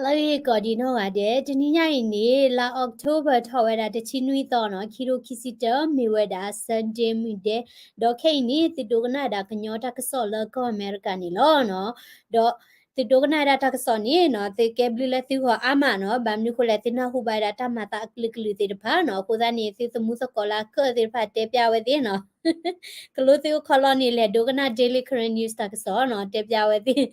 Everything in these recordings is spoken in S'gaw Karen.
လၢဂ့ၤကိးဒံးနီၢ်ဂၤဒဲး, တနံၤညါအံၤန့ၣ် လါ October ထီၣ်ဝဲဒၣ်တဆံနွံသီနီၤ, ခံထိခံဆံတၢ မ့ၢ်ဝဲဒၣ် Sunday မုၢ်ဒဲး, ဒီးခဲအံၤန့ၣ် သုဒိကနၣ်ဒၣ်ကညီတၢ်ကစီၣ်လၢကီၢ်အမဲရကၤန့ၣ်လီၤနီၤ. ဒီးသုဒိကနၣ်ဒၣ်တၢ်ကစီၣ်န့ၣ်နီၤ, သုကဲဘျုးလၢသုဂီၢ်အါမးနီၤ, ဘၣ်မနုၤဃိလဲၣ် သုနၢ်ဟူဘၣ်ဝဲဒၣ်တၢ်မၤသးအကလုာ်ကလုာ်သ့ၣ်တဖၣ်နီၤ, အဃိသတးန့ၣ် သုသမူသကိးလၢအကၢၣ်သ့ၣ်တဖၣ်တဲပျးဝဲသ့ၣ်နီၤ ကလိသုအိၣ်ခီလီၤန့ၣ် လဲၤဒိကနၣ် Daily Karen News တၢ်ကစီၣ်နီၤ, တဲပျးဝဲသ့ၣ်.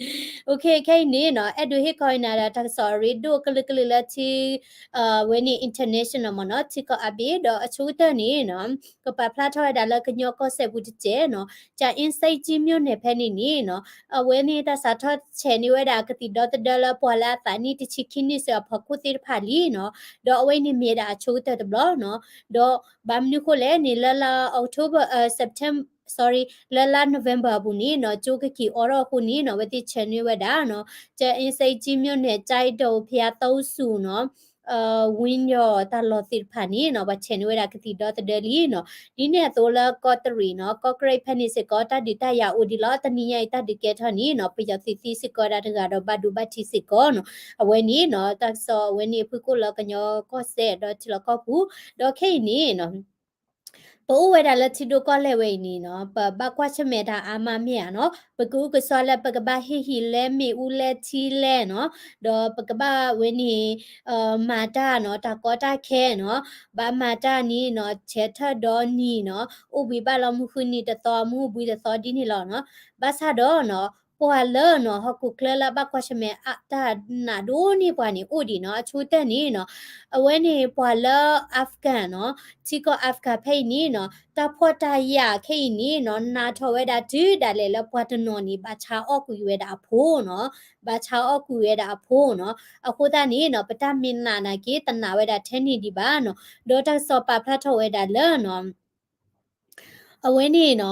ခဲအံၤန့ၣ်နီၤ, အဲၣ်ဒိးဟ့ၣ်ခီအံၤနၤဒီးတၢ်ကစီၣ်အရ့ဒိၣ်ကလုာ်ကလုာ်လၢထံ ဝဲန့ၣ် international မ့ၢ်နီၤ, ထံကီၢ်အါဘ့ၣ်, ဒီးအဆိကတၢၢ်န့ၣ်နီၤ, ကပာ်ဖျါထီၣ်ဝဲဒၣ်လၢကညီကီၢ်စဲၣ်ပူၤတစဲးနီၤ, ကၠၤအ့စဲးကၠံ မြို့နယ် ဖဲန့ၣ်န့ၣ်နီၤ, အဝဲန့ၣ်တၢ်စးထီၣ်ဆဲးန့ၢ်ဝဲဒၣ်ကသံၣ်ဒီသဒၢလၢပှၤလၢအသးနံၣ်တဆံခံနံၣ်စ့ၢ်အဖီခိၣ်သ့ၣ်တဖၣ်လံနီၤ, ဒီးအဝဲန့ၣ်မ့ၢ်ဒၣ်အဆိကတၢၢ်တဘျီနီၤ, ဒီးဘၣ်မနုၤဃိလဲၣ်န့ၣ် လၢလါ October, September, sorry, လၢလါ November အပူၤန့ၣ်နီၤ, ကၠိကက့ၤအိးထီၣ်အဃိန့ၣ်နီၤ, အဝဲသ့ၣ်ဆဲးန့ၢ်ဝဲဒၣ်နီၤ, ကၠၤအ့စဲးကၠံ မြို့နယ် ကၠဲးဒိး ဘုရားသုံးဆူနီၤ, ဝံညီၣ်တၢ်လီၢ်သ့ၣ်တဖၣ်န့ၣ်နီၤ, ပှၤဆဲးန့ၢ်ဝဲဒၣ်ကသံၣ်ဒီသဒၢလံနီၤ, ဒ်န့ၣ်အသိးလၢကီးတရံးနီၤ, ကီးကရံးဖဲန့ၣ်စ့ၢ်ကီး တၢ်ဒုးတၢ်ယၤအိၣ်ဒံးလီၤ, တနံၤညါအံၤတၢ်ဒုးကဲထီၣ်န့ၣ်နီၤ, ပယီၤသုးသံစ့ၢ်ကီးဒၣ်တဂၤဒီးဘၣ်ဒိဘၣ်ထံးစ့ၢ်ကီးနီၤ, အဝဲန့ၣ်နီၤ, တၢ်ကစီၣ်အဝဲန့ၣ်အဖုၣ်ကိၣ်လၢကညီကီၢ်စဲၣ်ဒီးထံလီၢ်ကီၢ်ပူၤ, ဒီးခဲအံၤန့ၣ်နီၤ ပအိၣ်ဝဲဒၣ်လၢထံဒိၣ်ကီၢ်လဲၢ်ဝဲအံၤန့ၣ်နီၤ, ပဘၣ်ကွၢ်ဆၢၣ်မဲာ်တၢ်အါမးမ့ၢ်ဧါနီၤ, ပကအုကစွါလၢပကဘၣ်ဟ့ၣ်ဟံၣ်လဲမ့ၣ်အူလဲထံလဲနီၤ, ဒီးပကဘၣ်ဝဲန့ၣ် မၤတၢ်နီၤ, တၢ်ကီတၢ်ခဲနီၤ, ဘၣ်မၤတၢ်န့ၣ်နီၤ, ဆဲးထၢၣ်ဒီနံၤနီၤ, အိၣ်ဘှံးဘၣ်လီၤမုၢ်ဃုနံၤတသီ မုၢ်ဘှံးတသီဒ်န့ၣ်လီၤနီၤ, ဘၣ်ဆၣ်ဒီးနီၤ, ပှၤလၢနီၤ ဟီၣ်ခိၣ်ချၢလၢအဘၣ်ကွၢ်ဆၢၣ်မဲာ်တၢ်နာ်ဒိၣ်န့ၢ်ပှၤန့ၣ်အိၣ်ဒံးနီၤ, အဆိကတၢၢ်န့ၣ်နီၤ, အဝဲန့ၣ်ပှၤလၢ Afghan နီၤ, ထံကီၢ် Afghan ဖဲအံၤန့ၣ်နီၤ, တၢ်ဖှီၣ်တၢ်ယာ်ခဲအံၤန့ၣ်နီၤ, နးထီၣ်ဝဲဒၣ်တုၤဒၣ်လဲာ်လၢပှၤတနီၤန့ၣ် ဘၣ်ဆါအီၣ်ကွံာ်ဝဲဒၣ်အဖိနီၤ, ဘၣ်ဆါအီၣ်ကွံာ်ဝဲဒၣ်အဖိနီၤ, အဃိသတးန့ၣ်နီၤ, ပတၢ်မ့ၢ်နာ်နာ်က့ တနာ်ဝဲဒၣ်ထဲန့ၣ်ဒံးဘၣ်နီၤ, ဒီးတၢ်ကစီၣ်ပာ်ဖျါထီၣ်ဝဲဒၣ်လၢနီၤ အဝဲန့ၣ်နီၤ,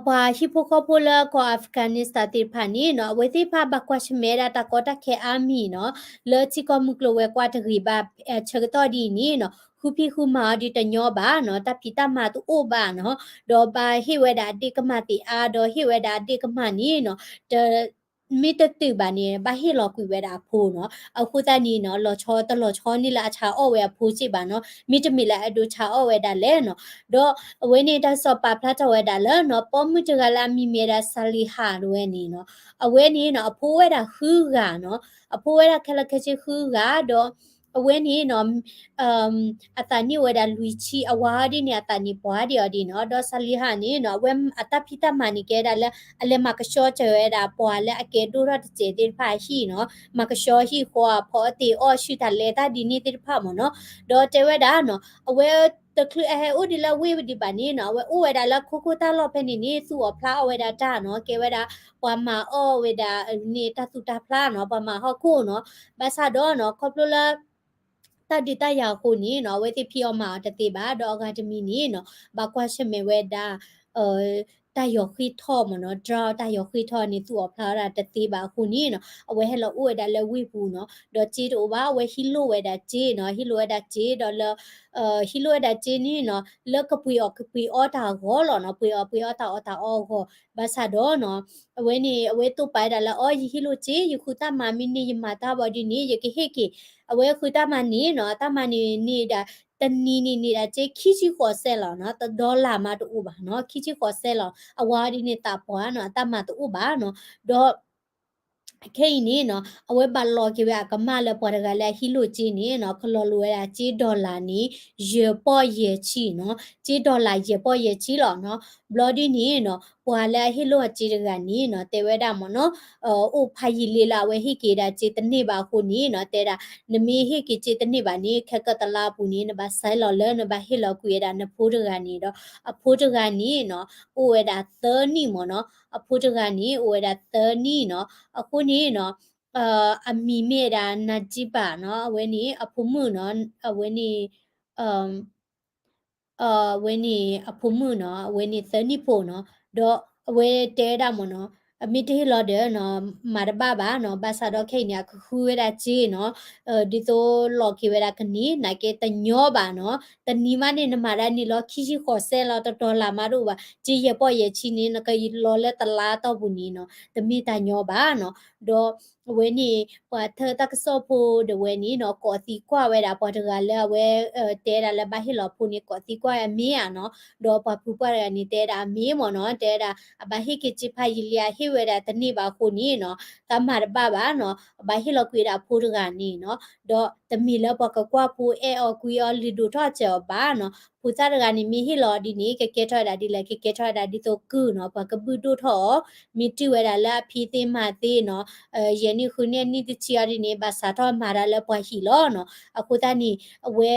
ပှၤဟံၣ်ဖိဃီဖိလၢကီၢ် Afghanistan သ့ၣ်တဖၣ်န့ၣ်နီၤ, အဝဲသ့ၣ်တဖၣ်ဘၣ်ကွၢ်ဆၢၣ်မဲာ်ဒၣ်တၢ်ကီတၢ်ခဲအါမံၤနီၤ, လၢထံကီၢ်မုၢ်ကျိၤဝဲၤကွာ်တဂ့ၤဘၣ်, ဆၢကတီၢ်ဒ်အံၤန့ၣ်နီၤ, ဃုဖံးဃုမၤအီၤဒ်တညီဘၣ်နီၤ, တၢ်ဖံးတၢ်မၤတအိၣ်ဘၣ်နီၤ, ဒီးဘၣ်ဟ့ၣ်ဝဲဒၣ်အဒ့ၣ်ကမၢ်သ့ၣ်အါ, ဒီးဟ့ၣ်ဝဲဒၣ်အဒ့ၣ်ကမၢ်န့ၣ်နီၤ, တ မ့ၢ်တတုာ်ဘၣ်န့ၣ် ဘၣ်ဟ့ၣ်လီၤကွံာ်ဝဲဒၣ်အဖိနီၤ, အဃိသတးန့ၣ်နီၤ, လီၤဆီတလီၤဆီန့ၣ်လၢအဆါအီၣ်ဝဲအဖိစ့ၢ်ဘၣ်နီၤ, မ့တမ့ၢ်လၢအဒိးဆါအီၣ်ဝဲဒၣ်လဲၣ်နီၤ, ဒီးအဝဲန့ၣ်တၢ်ကစီၣ်ပာ်ဖျါထီၣ်ဝဲဒၣ်လၢနီၤ, ပိာ်မုၣ်တဂၤလၢအမံၤမ့ၢ်ဝဲဒၣ် Saliha တဝဲန့ၣ်နီၤ, အဝဲန့ၣ်နီၤ, အဖိအိၣ်ဝဲဒၣ်ဃုဂၤနီၤ, အဖိအိၣ်ဝဲဒၣ်ခဲလၢာ်ခဲဆ့ဃုဂၤ, ဒီး အဝဲန့ၣ်နီၤ အသးနံၣ်အိၣ်ဝဲဒၣ်လွံၢ်ဆံ, အဝၤအီၤဒ်န့ၣ် အသးနံၣ်ပှၢ်ဒံးအီၤဒ်နီၤ, ဒီး Saliha န့ၣ်နီၤ, အဝဲအတၢ်ဖံးတၢ်မၤန့ၣ်ကဲဒၣ်လၢ အလဲၤမၤကဆှီစၢၤဝဲဒၣ်ပှၤလၢအကဲဒိၣ်ထီၣ်တစဲးသ့ၣ်တဖၣ်အဟံၣ်နီၤ, မၤကဆှီဟံၣ်ဃီအဖီအတ့ၢ်အီၣ်ဆူၣ်တၢ်လဲၤတၢ်ဒ်န့ၣ်သ့ၣ်တဖၣ်မ့ၢ်နီၤ, ဒီးတဲဝဲဒၣ်နီၤ, အဝဲတချုးအဟဲအိၣ်ဒံးလၢဝ့ၢ်ဒံးဘၣ်န့ၣ်နီၤ, အဝဲအိၣ်ဝဲဒၣ်လၢခိခိၣ်တၢ်လီၢ်ဖဲန့ၣ်န့ၣ် သူၣ်အီၣ်ဖျါအီၣ်ဝဲဒၣ်တၢ်နီၤ, ကဲဝဲဒၣ် ပှၤမၤအီၣ်ဝဲဒၣ်န့ၣ် တၢ်သူၣ်တၢ်ဖျါနီၤ, ပှၤမၤဟီၣ်ခိၣ်နီၤ, ဘၣ်ဆၣ်ဒီးနီၤ ခီဖျိလၢ တၢ်ဒုးတၢ်ယၤအဃိန့ၣ်နီၤ, အဝဲသ့ၣ်ဖံးအီၣ်မၤအီၣ်တသ့ဘၣ်, ဒီးအဂၤတမံၤန့ၣ်နီၤ, ဘၣ်ကွၢ်ဆၢၣ်မဲာ်ဝဲဒၣ် တၢ်ယီၤဃ့ၢ်ထီၣ်မ့ၢ်နီၤ, drug တၢ်ယီၤဃ့ၢ်ထီၣ်န့ၣ် သူၣ်အီၣ်ဖျါဝဲဒၣ်တသ့ဘၣ်အဃိန့ၣ်နီၤ, အဝဲဟဲလီၤအိၣ်ဝဲဒၣ်လၢဝ့ၢ်ပူၤနီၤ, ဒီးစ့တအိၣ်ဘၣ်, အဝဲဟံးလိၢ်ဝဲဒၣ်စ့နီၤ, ဟံးလိၢ်ဝဲဒၣ်စ့ဒီးလၢ ဟံးလိၢ်ဝဲဒၣ်စ့န့ၣ်နီၤ, လၢကပှ့ၤအီၣ်ကပှ့ၤအီတၢ်အဂီၢ်လီၤနီၤ, ပှ့ၤအီၣ်ပှ့ၤအီတၢ်အီၣ်တၢ်အီအဂီၢ်, ဘၣ်ဆၣ်ဒီးနီၤ, အဝဲန့ၣ် အဝဲတိာ်ပာ်ဝဲဒၣ်လၢ အီ ယဟံးလိၢ်စ့, ယဃုတၢ်မၤမ့ၢ်န့ၢ် ယမၤတၢ်ဘၣ်ဒ်န့ၣ် ယကဟ့ၣ်က့ၤ, အဝဲဃုတၢ်မၤန့ၣ်နီၤ, တၢ်မၤန့ၣ်န့ၣ်ဒၣ် တနံၤန့ၣ်န့ၣ်ဒၣ် စ့ခံဆံဃိးစဲးလီၤနီၤ, တဒီလၣ်မးတအိၣ်ဘၣ်နီၤ, ခံဆံဃိးစဲးလီၤ, အဝၤဒ်န့ၣ်သးပှၢ်နီၤ, အတၢ်မၤတအိၣ်ဘၣ်နီၤ, ဒီး ခဲအံၤန့ၣ်နီၤ, အဝဲဘၣ်လီၤက့ၤဝဲအကမၢ်လၢပှၤတဂၤလၢအဟံးလိၢ်စ့န့ၣ်နီၤ, ကလီၤလိၤဝဲဒၣ်စ့ dollar န့ၣ် ယဲၢ်ပီၢ်ယဲၢ်ဆံနီၤ, စ့ dollar ယဲၢ်ပီၢ်ယဲၢ်ဆံလီၤနီၤ, ဘျီဒ်န့ၣ်နီၤ, ပှၤလၢအဟ့ၣ်လိၢ်အစ့တဂၤန့ၣ်နီၤ, တဲဝဲဒၣ်မ့ၢ်နီၤ, အိၣ်ဖးယံာ်လံလၢအဝဲဟ့ၣ်က့ၤဒၣ်စ့တန့ၢ်ဘၣ်အဃိန့ၣ်နီၤ, တဲဒၣ် နမ့ၢ်ဟ့ၣ်က့ၤစ့တန့ၢ်ဘၣ်န့ၣ် ခဲကတလါအပူၤန့ၣ် နဘၣ်ဆဲးလီၤလၢနဘၣ်ဟ့ၣ်လီၤကွံာ်ဝဲဒၣ်နဖိတဂၤန့ၣ်ဒီး, အဖိတဂၤန့ၣ်နီၤ, အိၣ်ဝဲဒၣ်သၢနံၣ်မ့ၢ်နီၤ, အဖိတဂၤန့ၣ် အိၣ်ဝဲဒၣ်သၢနံၣ်နီၤ, အဃိန့ၣ်နီၤ, အမံၤမ့ၢ်ဝဲဒၣ် Najib နီၤ, အဝဲန့ၣ်အဖိမုၣ်နီၤ, အဝဲန့ၣ် အဝဲန့ၣ်အဖိမုၣ်နီၤ, အဝဲန့ၣ်သၢနံၣ်ဖိနီၤ, ဒီးအဝဲတဲဝဲဒၣ်မ့ၢ်နီၤ, အမ့ၢ်တဟ့ၣ်လီၤဒီးနီၤ, မၤတဘၣ်ဘၣ်နီၤ, ဘၣ်ဆၣ်ဒီးခဲအံၤန့ၣ် အကဃုဝဲဒၣ်စ့နီၤ, ဒ်သိးလီၤက့ၤဝဲဒၣ်ကန့ၢ် နာ်က့တညီဘၣ်နီၤ, တနံၤမးန့ၣ် နမၤဒၣ်န့ၣ်လီၤ ခံဆံဃိးစဲးလီၤ, တဒီလၣ်မးတအိၣ်ဘၣ်, စ့ယဲၢ်ပီၢ်ယဲၢ်ဆံန့ၣ် နကလီၤလၢတလါတီၢ်ပူၤန့ၣ်နီၤ, တမ့ၢ်တၢ်ညီဘၣ်နီၤ, ဒီး အဝဲန့ၣ် ပှၤထၢတၢ်ကစီၣ်ဖိဒၣ်ဝဲန့ၣ်နီၤ ကိးသံကွၢ်ဝဲဒၣ်ပှၤတဂၤလၢအဝဲ တဲဒၣ်လၢဘၣ်ဟ့ၣ်လီၤဖိန့ၣ် ကိးသံကွၢ်ဝဲအမ့ၢ်ဧါနီၤ, ဒီးပှၤဖုပှၢ်တဂၤန့ၣ် တဲဒၣ်အမ့ၢ်မ့ၢ်နီၤ, တဲဒၣ်အဘၣ်ဟ့ၣ်က့ၤစ့ဖးယံာ်လံ အဟ့ၣ်ဝဲဒၣ်တန့ၢ်ဘၣ်အဃိန့ၣ်နီၤ သးမၤတဘၣ်ဘၣ်နီၤ, အဘၣ်ဟ့ၣ်လီၤကွံာ်ဝဲဒၣ်အဖိတဂၤန့ၣ်နီၤ, ဒီးတမ့ၢ်လၢပှၤကကွၢ်ဖိအဲၣ်အီၤကွံအီၤလုၢ်ဒိၣ်ထီၣ်စၢၤအီၤဘၣ်နီၤ, ဖိသၣ်တဂၤန့ၣ် မ့ၢ်ဟ့ၣ်လီၤဒ်န့ၣ် ကကဲထီၣ်ဝဲဒၣ်ဒ်လဲၣ်, ကကဲထီၣ်ဝဲဒၣ်ဒ်သိးကုၢ်နီၤ, ပှၤကဘုၣ်ဒိၣ်ထီၣ်အီၤ, မ့ၢ်တုၤဝဲဒၣ်လၢအဖံးသ့မၤသ့နီၤ, ယဲၢ်နံၣ်ဃုနံၣ်အနံၣ်တဆံအီၤဒ်န့ၣ် ဘၣ်စးထီၣ်မၤတၢ်လၢပှၤဟံၣ်လီၤနီၤ, အဃိသတးန့ၣ် အဝဲ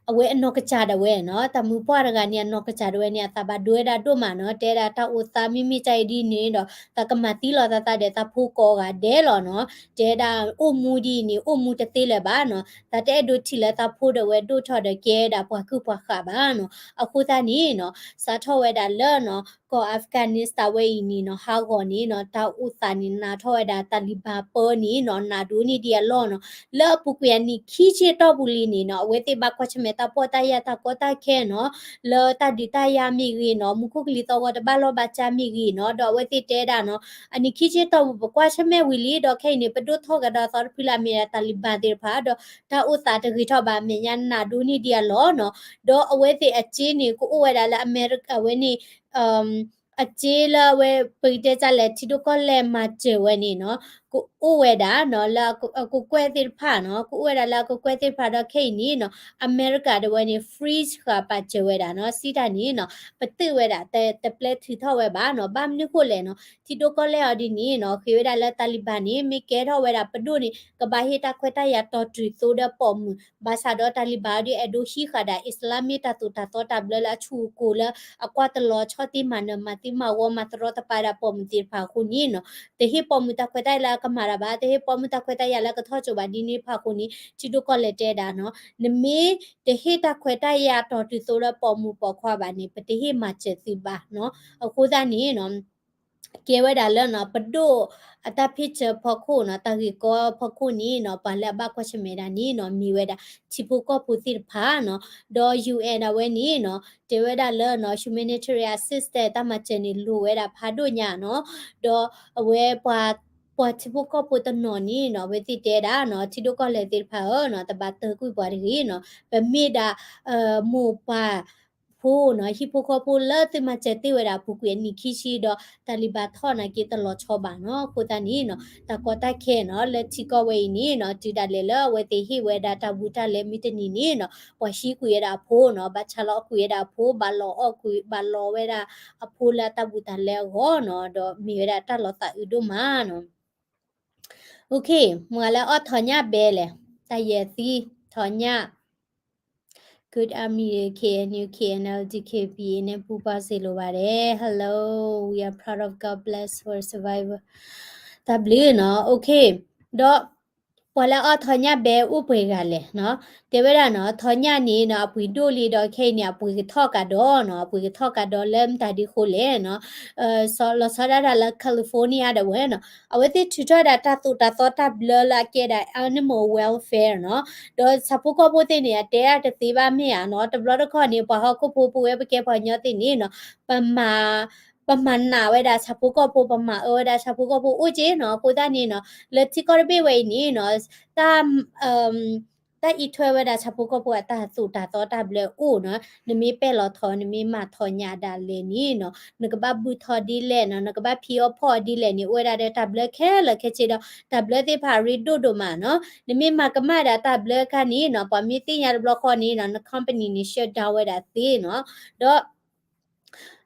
အဝဲအနီၢ်ကစၢ်ဒၣ်ဝဲနီၤ, တၢ်မုၣ်ပှၢ်တဂၤန့ၣ် အနီၢ်ကစၢ်ဒၣ်ဝဲန့ၣ် အသးဘၣ်ဒိဝဲဒၣ်ဒိၣ်မးနီၤ, တဲဒၣ်တၢ်အိၣ်သးမ့မ့ၢ်တၢ်အံၤဒ်န့ၣ်ဒီး သးကမၤသံလီၤသးသးဒီးသးဖိကိးဂၤဒဲးလီၤနီၤ, တဲဒၣ်အိၣ်မူဒ်အံၤန့ၣ် အိၣ်မူတသ့လၢၤဘၣ်နီၤ, သးတအဲၣ်ဒိးထံၣ်လၢသးဖိဒၣ်ဝဲဒိၣ်ထီၣ်ဒီးကဲဒၣ်ပှၤကုၢ်ပှၤဃၢ်ဘၣ်နီၤ, အဃိသတးန့ၣ်နီၤ စးထီၣ်ဝဲဒၣ်လၢနီၤ ကီၢ် Afghanistan ဝဲအံၤန့ၣ်နီၤ ဟးဂီၤန့ၣ်နီၤ တၢ်အိၣ်သးန့ၣ် နးထီၣ်ဝဲဒၣ် Taliban ပၢန့ၣ်နီၤ နးဒိၣ်န့ၢ်ဒံးအလီၢ်နီၤ, လၢအပူၤကွံာ်အနံၣ်ခံဆံတီၢ်ပူၤလံန့ၣ်နီၤ အဝဲသ့ၣ်ဘၣ်ကွၢ်ဆၢၣ်မဲာ်တၢ်ပီၢ်တၢ်ယၢ်တၢ်ကီတၢ်ခဲနီၤ, လၢတၢ်ဒုးတၢ်ယၤမ့ၢ်ဂ့ၤနီၤ, မူခိၣ်ကလံၤသီဂီၤတဘၣ်လီၢ်ဘၣ်စၢ်မ့ၢ်ဂ့ၤနီၤ, ဒီးအဝဲသ့ၣ်တဲဒၣ်နီၤ အနံၣ်ခံဆံတီၢ်ပူၤ ပကွၢ်ဆၢၣ်မဲာ်ဝံၤလံ ဒီးခဲအံၤန့ၣ် ပဒိၣ်ထီၣ်ကဒီးသီတဖုလၢအမ့ၢ်ဒၣ် Taliban သ့ၣ်တဖၣ် ဒီးတၢ်အိၣ်သးတဂ့ၤထီၣ်ဘၣ် အမဲာ်ညါနးဒိၣ်န့ၢ်ဒံးအလီၢ်နီၤ, ဒီးအဝဲသ့ၣ်အစ့န့ၣ် ကအိၣ်ဝဲဒၣ်လၢအမဲရကၤဝဲန့ၣ် အစ့လၢအဝဲ ပကတဲတၢ်လဲၣ် ထံဒိၣ်ကီၢ်လဲၢ်မၤစၢၤဝဲန့ၣ်နီၤ, ကအိၣ်ဝဲဒၣ်နီၤ လၢအကကွဲၢ်သ့ၣ်တဖၣ်နီၤ, ကအိၣ်ဝဲဒၣ်လၢအကကွဲၢ်သ့ၣ်တဖၣ်ဒီးခဲအံၤန့ၣ်နီၤ အမဲရကၤဒၣ်ဝဲန့ၣ် freeze ဃာ်ပာ်စၢၤဝဲဒၣ်နီၤ, စံးတၢ်န့ၣ်နီၤ ပတုာ်ဝဲဒၣ် တပျဲထုးထီၣ်ဝဲဘၣ်နီၤ, ဘၣ်မနုၤဃိလဲၣ်နီၤ, ထံဒိၣ်ကီၢ်လဲၢ်အီၤဒ်န့ၣ်နီၤ ဃ့ဝဲဒၣ်လၢ Taliban န့ၣ် မ့ၢ်ကဲထီၣ်ဝဲဒၣ်ပဒိၣ်န့ၣ် ကဘၣ်ဟ့ၣ်တၢ်ခွဲးတၢ်ယာ်တီၢ်တုၤသိဒီးပိာ်မုၣ်, ဘၣ်ဆၣ်ဒီး Taliban အီၤဒ် အဲၣ်ဒိးဟံးဃာ်ဒၣ် Islamic တၢ်သိၣ်တၢ်သီတၢ်ဘျၢလၢအဆူၣ်အကိၤလၢအကွၢ်တလီၤဆီသ့မၤနၢၤမၤသံမၤဝီမၤတရီတပါဒၣ်ပိာ်မုၣ်သ့ၣ်တဖၣ်အဃိန့ၣ်နီၤ, တဟ့ၣ်ပိာ်မုၣ်တၢ်ခွဲးတၢ်ယာ်လၢအကမၤတၢ်ဘၣ်, တဟ့ၣ်ပိာ်မုၣ်တၢ်ခွဲးတၢ်ယာ်လၢအကထီၣ်ကၠိဘၣ်ဒ်န့ၣ်တဖၣ်အဃိန့ၣ် ထံဒိၣ်ကီၢ်လဲၢ်တဲဒၣ်နီၤ, နမ့ၢ်တဟ့ၣ်တၢ်ခွဲးတၢ်ယာ်တီၢ်တုၤသိဒီးပိာ်မုၣ်ပိာ်ခွါဘၣ်န့ၣ် ပတဟ့ၣ်မၤစၢၤသုဘၣ်နီၤ, အဃိသတးန့ၣ်နီၤ ကဲဝဲဒၣ်လၢနီၤ ပဒိၣ်အတၢ်ဖ့ၣ်ဆၢဖီခိၣ်နီၤ တၢ်ဂ့ၢ်ကီဖီခိၣ်န့ၣ်နီၤ ပှၤလၢအဘၣ်ကွၢ်ဆၢၣ်မဲာ်ဒၣ်န့ၣ်နီၤ မ့ၢ်ဝဲဒၣ် ထံဖိကီၢ်ဖိသ့ၣ်တဖၣ်နီၤ, ဒီး ယူၣ်အၣ် အဝဲန့ၣ်နီၤ တဲဝဲဒၣ်လၢနီၤ humanitarian assistance တၢ်မၤစၢၤန့ၣ် လိၣ်ဝဲဒၣ်ဖးဒိၣ်ညါနီၤ, ဒီးအဝဲပှၤ ပှၤထံဖိကီၢ်ဖိတနီၤန့ၣ်နီၤ အဝဲသ့ၣ်တဲဒၣ်နီၤ ထံဒိၣ်ကီၢ်လဲၢ်သ့ၣ်တဖၣ်ဧၢနီၤ တဘၣ်တၢၢ်ကွံာ်ပှၤတဂ့ၤနီၤ, ပမ့ၢ်ဒၣ် မိၢ်ပၢ်ဖိနီၤ ဟံၣ်ဖိဃီဖိလၢသုမၤစၢၤတ့ၢ်ဝဲဒၣ်အပူၤကွံာ်အနံၣ်ခံဆံဒီး Taliban ထီၣ်နာ်က့တလီၤဆီဘၣ်နီၤ, အဃိသတးန့ၣ်နီၤ တၢ်ကီတၢ်ခဲနီၤ လၢထံကီၢ်ဝဲအံၤန့ၣ်နီၤ တုၤဒၣ်လဲာ်လၢအဝဲသ့ၣ်ဟ့ၣ်ဝဲဒၣ်တၢ်ဘူးတၢ်လဲမ့ၢ်တနံၤန့ၣ်နီၤ ပှၤဟံးကွံာ်ဝဲဒၣ်အဖိနီၤ ဘၣ်ဆါလီၤအီၣ်ကွံာ်ဝဲဒၣ်အဖိ ဘၣ်လီၤအီၣ်ကွံာ် ဘၣ်လီၤဝဲဒၣ်အဖိလၢအတၢ်ဘူးတၢ်လဲအဂီၢ်နီၤ ဒီးမ့ၢ်ဝဲဒၣ်တၢ်လီၤသးအုးဒိၣ်မးနီၤ. မုၢ်ဂၤလၢအီၣ်ထီၣ်ညၣ်ဘဲလဲၣ်, တၢ်ယဲၢ်သံ ထီၣ်ညၣ် Good afternoon, K N U, K N L, D K B A န့ၣ် ပူပှၤစ့လိာ်ဘၣ်ဒဲး Hello, we are proud of God bless for survivor. တၢ်ဘျုးနီၤ, ဒီး ပှၤလၢအီၣ်ထီၣ်ညၣ်ဘဲအိၣ်ပှဲၤဂၤလဲၣ်နီၤ, တဲဝဲဒၣ်နီၤ ထီၣ်ညၣ်န့ၣ်နီၤ အပှ့ၤဒိၣ်လံဒီးခဲအံၤန့ၣ် အပှ့ၤကထီၣ်ကဒီးနီၤ, အပှ့ၤကထီၣ်ကဒီးလၢမတၤဒ်ဃိလဲၣ်နီၤ လီၤဆီဒၣ်တၢ်လၢ California ဒၣ်ဝဲနီၤ, အဝဲသ့ၣ်ထုးထီၣ်ဒၣ်တၢ်သိၣ်တၢ်သီတၢ်ဘျၢလၢအကဲဒၣ် animal welfare နီၤ, ဒီးဆၣ်ဖိကီၢ်ဖိသ့ၣ်န့ၣ် အတဲဒၣ်တသ့ဘၣ်မ့ၢ်ဧါနီၤ, တဘျီတခီၣ်န့ၣ် ပှၤဟီၣ်ခိၣ်ဖိပဝဲပကဲပှၤကညီသ့ၣ်န့ၣ်နီၤ ပမၤ ပမၤနာ်ဝဲဒၣ်ဆၣ်ဖိကီၢ်ဖိ ပမၤအၢဝဲဒၣ်ဆၣ်ဖိကီၢ်ဖိအိၣ်က့နီၤ, အဃိသတးန့ၣ်နီၤ လၢထံကီၢ်တဘ့ၣ်ဝဲအံၤန့ၣ်နီၤ တၢ် တၢ်အံးထွဲဝဲဒၣ်ဆၣ်ဖိကီၢ်ဖိအတၢ်သိၣ်တၢ်သီတၢ်ဘျၢအိၣ်နီၤ, နမ့ၢ်ပဲာ်လီၤထီၣ် နမ့ၢ်မၤထီၣ်ညၣ်ဒၣ်လဲာ်န့ၣ်နီၤ နကဘၣ်ဘုၣ်ထီၣ်ဒ်လဲၣ်နီၤ နကဘၣ်ဖံးအီၣ်ဖီၣ်အီၤဒ်လဲၣ်န့ၣ် အိၣ်ဝဲဒၣ်ဒီးတၢ်ဘျၢခဲလၢာ်ခဲဆ့ဒီး တၢ်ဘျၢသ့ၣ်တဖၣ်အရ့ဒိၣ်ဒိၣ်မးနီၤ, နမ့ၢ်မၤကမၣ်ဒၣ်တၢ်ဘျၢအခါန့ၣ်နီၤ ပှၤမ့ၢ်သ့ၣ်ညါတဘျီဃီန့ၣ်နီၤ န company န့ၣ် shut down ဝဲဒၣ်သ့နီၤ, ဒီး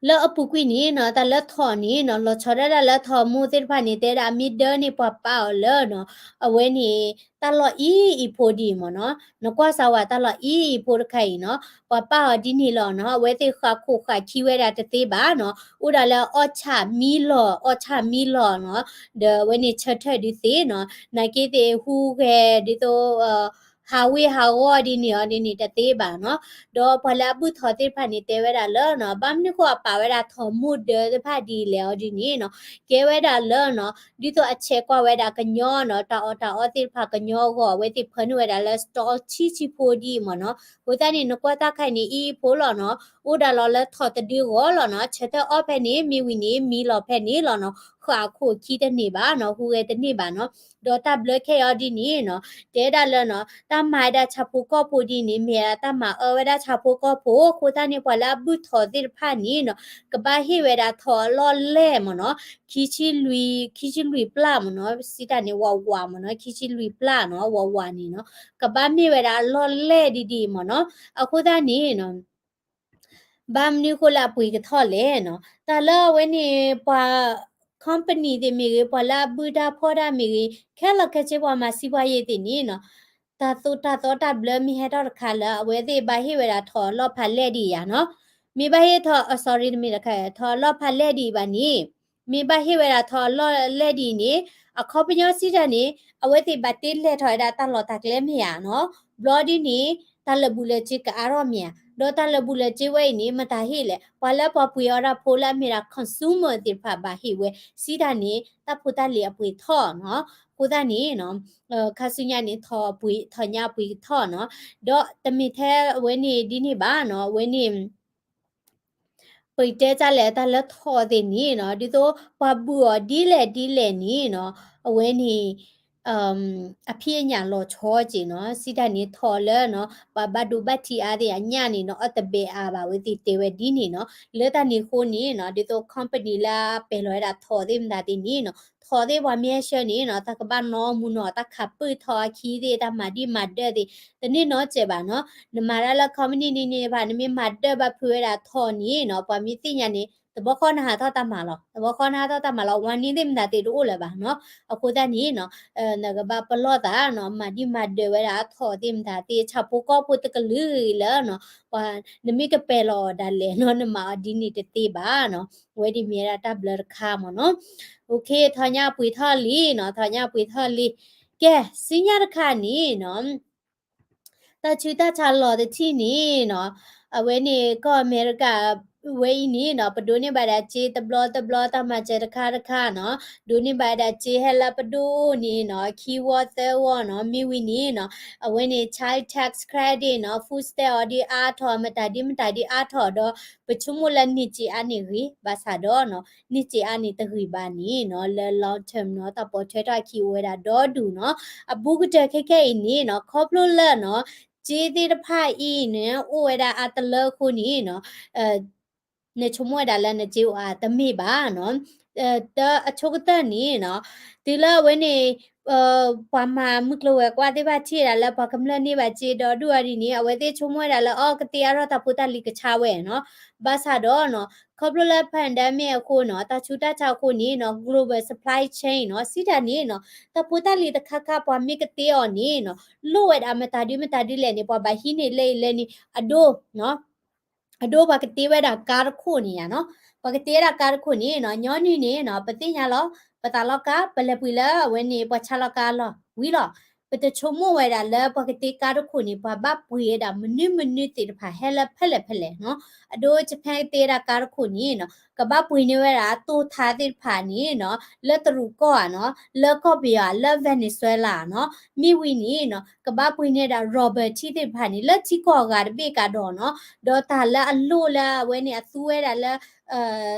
လၢအပူၤကွံာ်န့ၣ်နီၤ တၢ်လၢထီၣ်န့ၣ်နီၤ လီၤဆီဒၣ်တၢ်လၢထီၣ်မိၢ်သ့ၣ်တဖၣ်န့ၣ် တဲဒၣ်အမ့ၢ်ဒၢန့ၣ် ပှၤပာ်အီၤလၢနီၤ အဝဲန့ၣ် တၢ်လီၢ်အံၤအံၤဖိဒ်အံၤမ့ၢ်နီၤ, နကွၢ်စၢ်ဝဲတၢ်လီၢ်အံၤအံၤဖိတခါအံၤနီၤ ပှၤပာ်အီၤဒ်န့ၣ်လီၤနီၤ, အဝဲသ့ၣ်ဃးခိၣ်ဃးခံဝဲဒၣ်တသ့ဘၣ်နီၤ, အိၣ်ဒၣ်လၢအီၣ်ဆၣ်မံလီၤ အီၣ်ဆၣ်မံလီၤနီၤ, ဒီးအဝဲန့ၣ်ဆၢထၢၣ်ဒုးသ့နီၤ, နာ်က့သ့ၣ်ဟူးဂဲၤဒ်သိး ဟးဝ့ၢ်ဟးဂီၤဒ်န့ၣ်အီၤဒ်န့ၣ်တသ့ဘၣ်နီၤ, ဒီးပှၤလၢအဘုၣ်ထီၣ်သ့ၣ်တဖၣ်န့ၣ် တဲဝဲဒၣ်လၢနီၤ ဘၣ်မနုၤဃိအပာ်ဝဲဒၣ်ထီၣ်မိၢ်ဒၢသ့ၣ်တဖၣ်ဒ်လဲၣ်အီၤဒ်န့ၣ်နီၤ, ကဲဝဲဒၣ်လၢနီၤ ဒ်သိးအဆဲးကွၢ်ဝဲဒၣ်ကညီနီၤ တၢ်အီၣ်တၢ်အီသ့ၣ်တဖၣ်ကညီအဂီၢ် အဝဲသ့ၣ်ဖၢနုာ်ဝဲဒၣ်လၢ store ဆံးဆံးဖိဒ်အံၤမ့ၢ်နီၤ, အဃိသတးန့ၣ် နကွၢ်တၢ်ခါအံၤန့ၣ် အံၤအံၤဖိလီၤနီၤ, အိၣ်ဒၣ်လီၤလၢထီၣ်တဒုဂီၢ်လီၤနီၤ, ဆၢထၢၣ်အီၣ်ဖဲန့ၣ် မ့ၢ်ဝံၤန့ၣ် မံလီၤဖဲန့ၣ်လီၤနီၤ ပှၤအခိၣ်အခံတန့ၢ်ဘၣ်နီၤ, ဟူးဂဲၤတန့ၢ်ဘၣ်နီၤ. ဒီးတၢ်ဘျၢခဲအံၤအီၤဒ်န့ၣ်နီၤ, တဲဒၣ်လၢနီၤ, တၢ်မၤဝဲဒၣ်ဆၣ်ဖိကီၢ်ဖိဒ်န့ၣ် မ့ၢ်ဒၣ်တၢ်မၤအၢဝဲဒၣ်ဆၣ်ဖိကီၢ်ဖိ, အဃိသတးန့ၣ် ပှၤလၢအဘုၣ်ထီၣ်သ့ၣ်တဖၣ်န့ၣ်နီၤ, ကဘၣ်ဟ့ၣ်ဝဲဒၣ်ထီၣ်အလီၢ်လဲၢ်မ့ၢ်နီၤ, ခံဆံလွံၢ်, ခံဆံလွံၢ်ပျၢ်မ့ၢ်နီၤ, စံးတၢ်န့ၣ် ဝးဝးမ့ၢ်နီၤ, ခံဆံလွံၢ်ပျၢ်နီၤ, ဝးဝးန့ၣ်နီၤ, ကဘၣ်မ့ၢ်ဝဲဒၣ်အလီၢ်လဲၢ်ဒ်ဒ်မ့ၢ်နီၤ. အဃိသတးန့ၣ်နီၤ ဘၣ်မနုၤအဃိလၢအပှ့ၤကထီၣ်လဲၣ်နီၤ, တၢ်လၢအဝဲန့ၣ် ပှၤ company သ့ၣ်မ့ၢ်ဂ့ၤ, ပှၤလၢအဘုၣ်တၢ်ဖီၣ်တၢ်မ့ၢ်ဂ့ၤ, ခဲလၢာ်ခဲဆ့ပှၤမၤစံးပှၤယ့ၢ်သ့ၣ်န့ၣ်နီၤ, တၢ်သိၣ်တၢ်သီတၢ်ဘျၢမ့ၢ်ဟဲထီၣ်တခါလၢ အဝဲသ့ၣ်ဘၣ်ဟ့ၣ်ဝဲဒၣ်ထီၣ်အလီၢ်ဖးလဲၢ်ဒ်အံၤယါနီၤ, မ့ၢ်ဘၣ်ဟ့ၣ်ထီၣ်, အ sorry တမ့ၢ်တခါ, ထီၣ်အလီၢ်ဖးလဲၢ်ဒ်အံၤဘၣ်န့ၣ်, မ့ၢ်ဘၣ်ဟ့ၣ်ဝဲဒၣ်ထီၣ်အလီၢ်လဲၢ်ဒ်အံၤန့ၣ်, အခီပညီစံးတၢ်န့ၣ် အဝဲသ့ၣ်ဘၣ်တ့လဲၤထီၣ်ဝဲဒၣ်တၢ်လီၢ်တၢ်ကျဲမ့ၢ်ဧါနီၤ, ဘျီဒ်န့ၣ် တၢ်လၢာ်ဘူၣ်လၢာ်စ့ကအါထီၣ်မ့ၢ်ဧါ, ဒီးတၢ်လၢာ်ဘူၣ်လၢာ်စ့ဝဲအံၤန့ၣ် မတၤဟ့ၣ်လဲၣ်, ပှၤလၢပှၤပှ့ၤအီၣ်တၢ်ဖိလၢအမ့ၢ်ဒၣ် consumer သ့ၣ်တဖၣ်ဘၣ်ဟ့ၣ်ဝဲ, စံးတၢ်န့ၣ် တၢ်ဖိတၢ်လံၤအပှ့ၤထီၣ်နီၤ, အဃိသတးန့ၣ်နီၤ, ခါဆူညါန့ၣ် ထီၣ်ပှ့ၤ, ထီၣ်ညါပှ့ၤကထီၣ်နီၤ, ဒီးတမ့ၢ်ထဲအဝဲန့ၣ်ဒ်န့ၣ်ဘၣ်နီၤ, အဝဲန့ၣ် ပတဲတၢ်လဲၣ် တၢ်လၢထီၣ်သ့ၣ်န့ၣ်နီၤ, ဒ်သိးပှၤဘုၣ်အီၤဒ်လဲၣ်ဒ်လဲၣ်န့ၣ်နီၤ, အဝဲန့ၣ် အဖံးအညၣ်လီၤဆီက့ၤနီၤ, စံးတၢ်န့ၣ်ထီၣ်လၢနီၤ, ပှၤဘၣ်ဒိဘၣ်ထံးအါသ့ၣ်အညၣ်န့ၣ်နီၤ, အတဘဲးအါဘၣ်ဝဲသ့ၣ်တဲဝဲဒ်န့ၣ်နီၤ, လၢတၢ်န့ၣ်အဃိန့ၣ်နီၤ, ဒ်သိး company လၢအပဲာ်လီၤဝဲဒၣ်ထီၣ်သ့ၣ်မတၤသ့ၣ်န့ၣ်နီၤ, ထီၣ်သ့ၣ်ပှၤမ့ၢ်ဟဲဆှၢန့ၣ်နီၤ, တၢ်ကဘၣ်နီၢ်မူနီၤ, တၢ်ခးပၢၢ်ထီၣ်အခံသ့ၣ်, တၢ်မၤဒံၣ်မၤဒၢးသ့ၣ်, တန့ၢ်နီတစဲးဘၣ်နီၤ, နမၤတၢ်လၢ company န့ၣ်န့ၣ်ဘၣ်, နမ့ၢ်မၤဒၢးဘၣ်ဖုးဝဲဒၣ်ထီၣ်န့ၣ်နီၤ, ပှၤမ့ၢ်သ့ၣ်ညါန့ၣ် တဘျီဃီနဟးထီၣ်တၢ်မၤလီၤ, တဘျီဃီနဟးထီၣ်တၢ်မၤလီၤ, warning သ့ၣ်မတၤသ့ၣ်တအိၣ်လၢၤဘၣ်နီၤ, အဃိသတးန့ၣ်နီၤ, နကဘၣ်ပလီၢ်သးနီၤ, မၤဒံၣ်မၤဒၢးဝဲဒၣ်အထီၣ်သ့ၣ်မတၤသ့ၣ်, ဆၣ်ဖိကီၢ်ဖိတကလုာ်လၢနီၤ, ပှၤ နမ့ၢ်ကပဲာ်လီၤအီၤဒၣ်လဲာ်နီၤ, နမၤအီၤဒ်န့ၣ်တသ့ဘၣ်နီၤ, အဝဲဒ်မ့ၢ်ဝဲဒၣ်တၢ်ဘျၢတခါမ့ၢ်နီၤ. OK, ထီၣ်ညါပှ့ၤထီၣ်လံနီၤ, ထီၣ်ညါပှ့ၤထီၣ်လံ. ကဲ, ဆူညါတခါန့ၣ်နီၤ, တၢ်ဆူးတၢ်ဆါလီၤတထံၣ်န့ၣ်နီၤ, အဝဲန့ၣ်ကီၢ်အမဲရကၤ ဝဲအံၤန့ၣ်နီၤ, ပဒိးန့ၢ်ဘၣ်ဒၣ်စ့တဘျီတဘျီ, တၢ်မၤစၢၤတခါတခါနီၤ, ဒိးန့ၢ်ဘၣ်ဒၣ်စ့ဟဲလၢပဒိၣ်န့ၣ်နီၤ, ခံဝီသၢဝီနီၤ, မ့ၢ်ဝံၤန့ၣ်နီၤ, အဝဲန့ၣ် child tax credit နီၤ, food stamp အီၤဒ်အါထီၣ်, မတၤဒ်မတၤဒ်အါထီၣ်ဒီး, ပဆိကမိၣ်လၢန့ၢ်စ့အါန့ၣ်ဂ့ၤ, ဘၣ်ဆၣ်ဒီးနီၤ, န့ၢ်စ့အါန့ၣ်တဂ့ၤဘၣ်န့ၣ်နီၤ, လၢ long term နီၤ, တၢ်ပိာ်ထွဲထီၣ်အခံအိၣ်ဝဲဒၣ်ဒီဒူၣ်နီၤ, အဘူးကတၢၢ်ခဲခဲအံၤန့ၣ်နီၤ, ခီဖျိလၢနီၤ, စ့သ့ၣ်တဖၣ်အံၤန့ၣ် အိၣ်ဝဲဒၣ်အါတလၢအဃိန့ၣ်နီၤ, နဆိကမိၣ်ဝဲဒၣ်လၢနစ့အိၣ်အါတမ့ၢ်ဘၣ်နီၤ, တၢ်အဆိကတၢၢ်န့ၣ်နီၤ, တုၤလၢအဝဲန့ၣ် ပှၤမၤမုၢ်ကျိၤဝဲၤကွာ်သ့ၣ်တဖၣ်ထံၣ်ဝဲဒၣ်လၢပှၤကမျၢၢ်န့ၢ်ဘၣ်စ့ဒီဒူၣ်အီၤဒ်န့ၣ်, အဝဲသ့ၣ်ဆိကမိၣ်ဝဲဒၣ်လၢ အီ ကသ့အါထီၣ်တၢ်ဖိတၢ်လံၤကဆါဝဲနီၤ, ဘၣ်ဆၣ်ဒီးနီၤ, ခီဖျိလၢ pandemic အဃိနီၤ, တၢ်ဆူးတၢ်ဆါအဃိန့ၣ်နီၤ, global supply chain နီၤ, စံးတၢ်န့ၣ်နီၤ, တၢ်ဖိတၢ်လံၤတခါခါပှၤမ့ၢ်ကသ့အီၤန့ၣ်နီၤ, လိၣ်ဝဲဒၣ်မတၤဒုမတၤဒုလဲၣ်န့ၣ် ပှၤဘၣ်ဟံးန့ၢ်လၢအံၤလၢန့ၣ်, အဒိ အဒိပှၤကတ့ဝဲဒၣ်ကါတခိၣ်န့ၣ်ယါနီၤ, ပှၤကတ့ဝဲဒၣ်ကါတခိၣ်န့ၣ်နီၤ, ညီနုၢ်န့ၣ်နီၤ, ပသ့ၣ်ညါလီၤ, ပသးလီၤကါ, ပလဲၤပှ့ၤလၢအဝဲန့ၣ် ပှၤဆါလီၤကါလီၤ, ဝံၤလီၤ, ပတဆိကမိၣ်ဝဲဒၣ်လၢပှၤကတ့ကါတခိၣ်န့ၣ် ပှၤဘၣ်ပှ့ၤဝဲဒၣ်မနုၤမနုၤသ့ၣ်တဖၣ်ဟဲလၢဖဲလဲၣ်ဖဲလဲၣ်နီၤ, အဒိ Japan ကတ့ဝဲဒၣ်ကါတခိၣ်န့ၣ်နီၤ, ကဘၣ်ပှ့ၤန့ၢ်ဝဲဒၣ်တိၢ်ထါသ့ၣ်တဖၣ်န့ၣ်နီၤ, လၢတရူးကီၢ်ဧါနီၤ, လၢကီၢ်ပယီၤဧါ, လၢ Venezuela နီၤ, မ့ၢ်ဝံၤန့ၣ်နီၤ, ကဘၣ်ပှ့ၤန့ၢ်ဒၣ် rubber ထံသ့ၣ်တဖၣ်န့ၣ် လၢထံကီၢ်အဂၤတဘ့ၣ်ကဒီးနီၤ, ဒီးတၢ်လၢအလိၣ်လၢအဝဲန့ၣ် အသူဝဲဒၣ်လၢ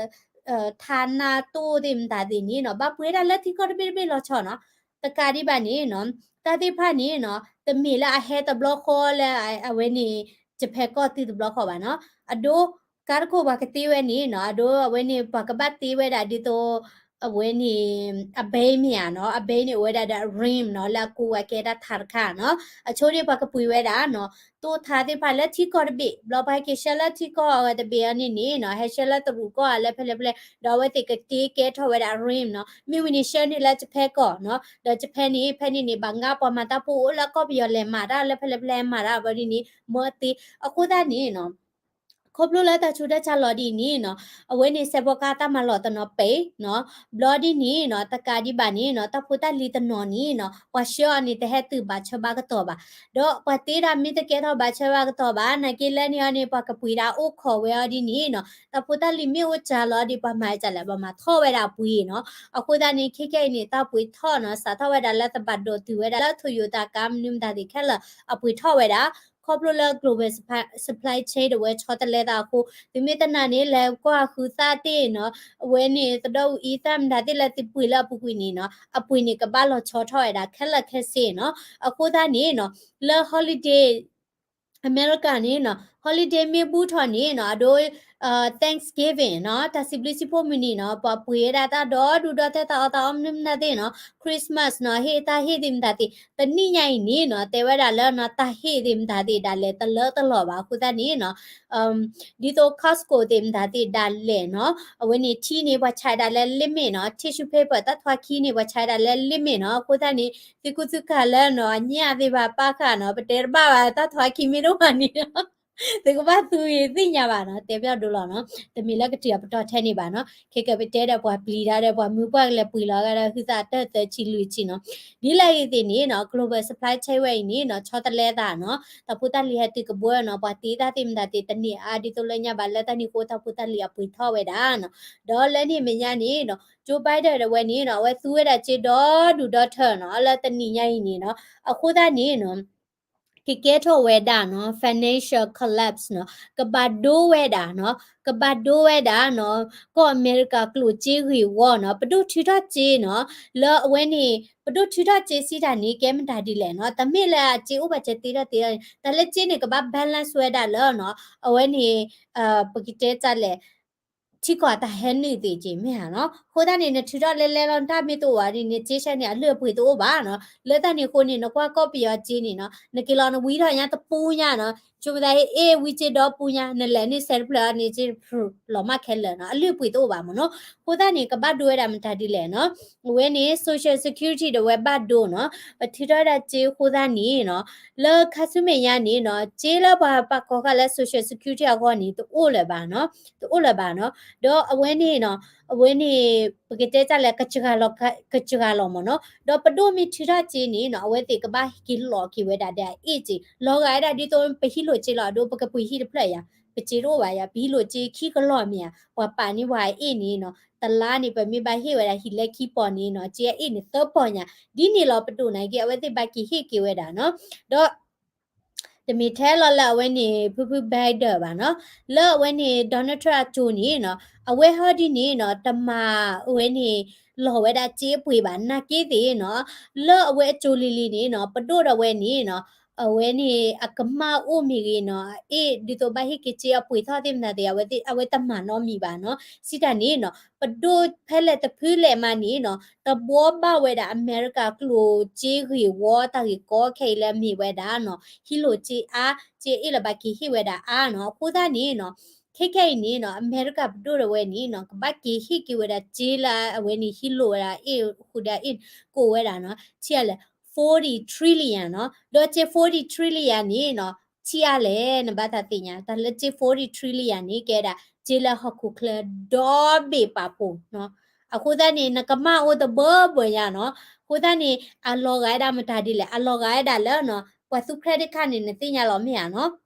ထါနါတိၢ်သ့ၣ်မတၤသ့ၣ်န့ၣ်နီၤ, ဘၣ်ပှ့ၤဒၣ်လၢထံကီၢ်တဘ့ၣ်တဘ့ၣ်လီၤဆီနီၤ, တကးဒံးဘၣ်န့ၣ်နီၤ, တၢ်သ့ၣ်တဖၣ်န့ၣ်နီၤ, တမ့ၢ်လၢအဟဲတဘျီဃီလၢအဝဲန့ၣ် Japan ကီၢ်တုၤတဘျီဃီဘၣ်နီၤ, အဒိ ကါတခိၣ်ပှၤကတ့ဝဲန့ၣ်နီၤ, အဒိအဝဲန့ၣ် ပှၤကဘၣ်တ့ဝဲဒၣ်ဒ်သိး အဝဲန့ၣ် အဘဲမ့ၢ်ဧါနီၤ, အဘဲန့ၣ်အိၣ်ဝဲဒၣ်ဒီး rim နီၤ, လၢအကိးဝဲကဲတၢ်ထါတခါနီၤ, အဆိန့ၣ်ပှၤကပှ့ၤဝဲဒၣ်နီၤ, တိၢ်ထါသ့ၣ်တဖၣ်လၢထံကီၢ်တဘ့ၣ်, ဘျီပှၤဟဲက့ၤဆှၢလၢထံကီၢ်အဂၤတဘ့ၣ်အီၤန့ၣ်န့ၣ်နီၤ, ဟဲဆှၢလၢတရူးကီၢ်ဧါလၢဖဲလဲၣ်ဖဲလဲၣ်, ဒီးအဝဲသ့ၣ်ကတ့ကဲထီၣ်ဝဲဒၣ် rim နီၤ, မ့ၢ်ဝံၤန့ၣ်ဆှၢန့ၢ်လၢ Japan ကီၢ်နီၤ, ဒီး Japan န့ၣ် ဖဲန့ၣ်န့ၣ် ဘၣ်ငါပှၤမၤတၢ်ဖိအိၣ်လၢကီၢ်ပယီၤလဲၤမၤတၢ်လၢဖဲလဲၣ်ဖဲလဲၣ်မၤတၢ်ဘၣ်ဒ်န့ၣ် မၢသ့, အဃိသတးန့ၣ်နီၤ ခီဖျိလၢတၢ်ဆူးတၢ်ဆါလီၤဒ်အံၤန့ၣ်နီၤ, အဝဲန့ၣ်စဲးဖီကါတၢ်မၤလီၤတနီၤပဲနီၤ, ဘျီဒ်န့ၣ်နီၤ, တကးဒံးဘၣ်န့ၣ်နီၤ, တၢ်ဖိတၢ်လံၤတနီၤန့ၣ်နီၤ, ပှၤဆှၢအီၤန့ၣ် တဟဲတုၤဘၣ်ဆၢဘၣ်ကတီၢ်ဘၣ်, ဒီးပှၤတ့ဒၣ်မ့ၢ်တကဲထီၣ်ဘၣ်ဆၢဘၣ်ကတီၢ်ဘၣ်, နာ်က့လၢန့ၣ်အီၤန့ၣ် ပှၤကပှ့ၤဒၣ်အိၣ်ခိးဝဲအီၤဒ်န့ၣ်နီၤ, တၢ်ဖိတၢ်လံၤမ့ၢ်အိၣ်စှၤလီၤဒ် ပှၤမၤဒ်လဲၣ် ပှၤမၤထီၣ်ဝဲဒၣ်ပှ့ၤနီၤ, အဃိသတးန့ၣ် ခဲကဲအံၤန့ၣ် တၢ်ပှ့ၤထီၣ်နီၤ, စးထီၣ်ဝဲဒၣ်လၢသဘၣ်ဒိးတုၤဝဲဒၣ်လၢ Toyota ကါမနုၤမတၤသ့ၣ်ခဲလၢာ် အပှ့ၤထီၣ်ဝဲဒၣ် ခီဖျိလၢ global supply chain တဝဲဆီတလဲသးအဃိ သုမ့ၢ်တနာ်န့ၣ် လဲၤကွၢ်ဃုသၣ်တ့ၢ်နီၤ, အဝဲန့ၣ် သဒီအူအံသၣ်မတၤသ့ၣ်လၢသုပှ့ၤလၢအပူၤကွံာ်န့ၣ်နီၤ, အပှ့ၤန့ၣ်ကဘၣ်လီၤဆီထီၣ်ဝဲဒၣ်ခဲလၢာ်ခဲဆ့နီၤ. အဃိသတးန့ၣ်နီၤ လၢ holiday အမဲရကၤန့ၣ်နီၤ holiday မ့ၢ်ဘူးထီၣ်န့ၣ်နီၤ အဒိ Thanksgiving နီၤ တၢ်စံးဘျုးစံးဖှိၣ်မုၢ်နံၤနီၤ ပှၤပှ့ၤဝဲဒၣ်တၢ်ဒီဒူၣ်ဒီထၢ တၢ်အီၣ်တၢ်အီမနုၤမနုၤသ့ၣ်နီၤ Christmas နီၤ ဟ့ၣ်တၢ်ဟ့ၣ်သ့ၣ်မတၤသ့ၣ် တနံၣ်ညါအံၤန့ၣ်နီၤ တဲဝဲဒၣ်လၢနီၤ တၢ်ဟ့ၣ်သ့ၣ်မတၤသ့ၣ်ဒၣ်လဲာ်တလၢတလီၢ်ဘၣ် အဃိသတးန့ၣ်နီၤ ဒ်သိး Costco သ့ၣ်မတၤသ့ၣ်ဒၣ်လဲာ်နီၤ အဝဲန့ၣ် ထံန့ၣ် ပှၤဆါဒၣ်လၢ limit နီၤ tissue paper တၢ်ထွါခံန့ၣ် ပှၤဆါဒၣ်လၢ limit နီၤ အဃိသတးန့ၣ် သုကူသုကၤလၢနီၤ အညၣ်သ့ၣ်ဘၣ်ပၣ်ဃာ်နီၤ ပတဲတဘၣ်ဘၣ် တၢ်ထွါခံမ့ၢ်တအိၣ်ဘၣ်န့ၣ် သုကဘၣ်သူဂ့ၤသ့ၣ်ညါဘၣ်နီၤ တဲပျီဒိလီၤနီၤ တမ့ၢ်လၢကတၢၢ်ပတီၢ်ထဲန့ၣ်ဘၣ်နီၤ ခဲကဲပတဲဒီးပှၤပျံၤတၢ်ဒီးပှၤမုၢ်ပှၢ်ကလဲၤပှ့ၤလီၤဂာ်ဒီး ဟုသးတၢၢ်သၢဆံလွံၢ်ဆံနီၤ ဒ်လဲၣ်ဂ့ၤသ့ၣ်န့ၣ်နီၤ global supply chain ဝဲအံၤန့ၣ်နီၤ ဆီတလဲသးနီၤ တၢ်ဖိတၢ်လံၤဟဲတုၤကဘှၢနီၤ ပှၤတ့တၢ်သ့ၣ်မတၤသ့ၣ်တန့ၢ်အါဒ်သိးလၢညါဘၣ် လၢတၢ်န့ၣ်အဃိတၢ်ဖိတၢ်လံၤအပှ့ၤထီၣ်ဝဲဒၣ်နီၤ ဒီးလၢန့ၣ်အမဲာ်ညါန့ၣ်နီၤ Joe Biden တဝဲန့ၣ်နီၤ အဝဲသူဝဲဒၣ်စ့ဒီဒူၣ်ဒီထၢနီၤ လၢတနံၤညါအံၤန့ၣ်နီၤ အဃိသတးန့ၣ်နီၤ ကကဲထီၣ်ဝဲဒၣ်နီၤ financial collapse နီၤ ကဘၣ်ဒိဝဲဒၣ်နီၤ ကဘၣ်ဒိဝဲဒၣ်နီၤ ကီၢ်အမဲရကၤကျိၣ်စ့ဂ့ၢ်ဝီနီၤ ပဒိၣ်ထုးထီၣ်စ့နီၤ လၢအဝဲန့ၣ် ပဒိၣ်ထုးထီၣ်စ့စံးတၢ်န့ၣ် ကဲမတၤဒ်လဲၣ်နီၤ တမ့ၢ်လၢအစ့အိၣ်ဘၣ်စဲးတ့ထီၣ်တ့ထီၣ် တၢ်လၢစ့န့ၣ် ကဘၣ် balance ဝဲဒၣ်လၢနီၤ အဝဲန့ၣ် ပကတဲတၢ်လဲၣ် ထံကီၢ်တၢ်ဟဲနုာ်သ့ၣ်က့ၤမ့ၢ်ဧါနီၤ အဃိသတးန့ၣ် နထုးထီၣ်လဲလဲလီၤ တၢ်မ့ၢ်တအိၣ်ဘၣ်ဒ်န့ၣ် စ့ဆဲန့ၣ် အလုၢ်အပှ့ၤတအိၣ်ဘၣ်နီၤ လၢတၢ်န့ၣ်အဃိန့ၣ် နကွၢ်ကီၢ်ပယီၤစ့န့ၣ်နီၤ နက့ၤလီၤနဝံထီၣ်ညါတပူညါနီၤ ဆိမသးအ့ၣ်ဝံစ့ဒီပူညါ နလဲၤန့ၢ်ဆဲးတဖျၢၣ်အီၤန့ၣ် စ့လီၤမၢ်ခဲလၢာ်နီၤ အလုၢ်အပှ့ၤတအိၣ်ဘၣ်မ့ၢ်နီၤ အဃိသတးန့ၣ် ကဘၣ်ဒိဝဲဒၣ်မတၤဒ်လဲၣ်နီၤ အဝဲန့ၣ် social security ဒီးဝဲဘၣ်ဒိနီၤ ပထုးထီၣ်ဝဲဒၣ်စ့အဃိသတးန့ၣ်နီၤ လၢခါဆူမဲာ်ညါန့ၣ်နီၤ စ့လၢပှၤပာ်ကီၤဃာ်လၢ social security အဂီၢ်န့ၣ် တအိၣ်လၢၤဘၣ်နီၤ တအိၣ်လၢၤဘၣ်နီၤ ဒီးအဝဲန့ၣ်နီၤ အဝဲန့ၣ် ပကတဲတၢ်လၢ ကစှၤလီၤမ့ၢ်နီၤ ဒီးပဒိၣ်မ့ၢ်ထုးထီၣ်စ့န့ၣ်နီၤ အဝဲသ့ၣ်ကဘၣ်က့ၤလီၤက့ၤဝဲဒၣ်ဒီးအအ့ၣ်စ့ လီၤဂာ်ဝဲဒၣ်ဒ်သိးပဟံးလိာ်စ့လီၤ အဒိ ပကပှ့ၤဟံၣ်တဖျၢၣ်ယါ ပစ့တအိၣ်ဘၣ်ယါ ပဟံးလိာ်စ့ခံကလီၢ်မ့ၢ်ဧါ ပှၤပာ်န့ၢ်ပှၤအအ့ၣ်န့ၣ်နီၤ တလါန့ၣ် ပမ့ၢ်ဘၣ်ဟ့ၣ်ဝဲဒၣ်ဟံၣ်လဲခံပီၢ်န့ၣ်နီၤ စ့အအ့ၣ်န့ၣ်သၢပီၢ်ညါ ဒ်န့ၣ်လီၤပဒိၣ်နာ်က့ အဝဲသ့ၣ်ဘၣ်က့ၤဟ့ၣ်က့ၤဝဲဒၣ်နီၤ ဒီး တမ့ၢ်ထဲလီၤလၢအဝဲန့ၣ် ဖုဖု Biden ဘၣ်နီၤ လၢအဝဲန့ၣ် Donald Trump အစိၤန့ၣ်နီၤ အဝဲဟီဒ်န့ၣ်နီၤ တမၤအဝဲန့ၣ် လီၤဝဲဒၣ်စ့အပှ့ၤဘၣ် နာ်က့သ့ၣ်နီၤ လၢအဝဲအစိၤလံၤလံၤန့ၣ်နီၤ ပဒိၣ်ဒီးဝဲန့ၣ်နီၤ အဝဲန့ၣ် အကမၣ်အိၣ်မ့ၢ်ဂ့ၤနီၤ အအ့ၣ်ဒ်သိးဘၣ်ဟ့ၣ်က့ၤစ့အပှ့ၤထီၣ်သ့ၣ်မတၤသ့ၣ် အဝဲတမၤနီတမံၤဘၣ်နီၤ စံးတၢ်န့ၣ်နီၤ ပဒိၣ်ဖဲလဲၣ်တဖုလဲၣ်မးန့ၣ်နီၤ တဘှီဘၣ်ဝဲဒၣ်အမဲရကၤကျိၣ်စ့ဂ့ၢ်ဝီတၢ်ဂ့ၢ်ကီခဲအံၤလၢအမ့ၢ်ဝဲဒၣ်နီၤ ဟံးလိာ်စ့အါ စ့အအ့ၣ်လၢဘၣ်က့ၤဟ့ၣ်ဝဲဒၣ်အါနီၤ အဃိသတးန့ၣ်နီၤ ခဲခဲအံၤန့ၣ်နီၤ အမဲရကၤပဒိၣ်ဒီးဝဲန့ၣ်နီၤ ကဘၣ်က့ၤဟ့ၣ်က့ၤဝဲဒၣ်စ့လၢအဝဲန့ၣ်ဟံးလိာ်ဝဲဒၣ်အ့ၣ်ဃုာ်ဒီးအ့ၣ် ကိးဝဲဒၣ်နီၤ ထံၣ်အါလဲၣ် forty trillion နီၤ ဒီးစ့ forty trillion န့ၣ်နီၤ ထံၣ်အါလဲၣ် နဘၣ်သးသ့ၣ်ညါ တၢ်လၢစ့ forty trillion န့ၣ် ကဲဒၣ်စ့လၢဟီၣ်ခိၣ်ချၢဒီဘ့ၣ်ပာ်ဖှိၣ်နီၤ အဃိသတးန့ၣ် နကမၣ်အိၣ်တဘၢဘၢညါနီၤ အဃိသတးန့ၣ် အလီၤဂာ်ဝဲဒၣ်မတၤဒ်လဲၣ် အလီၤဂာ်ဝဲဒၣ်လၢနီၤ ပှၤသူ credit card န့ၣ် နသ့ၣ်ညါလီၤမ့ၢ်ဧါနီၤ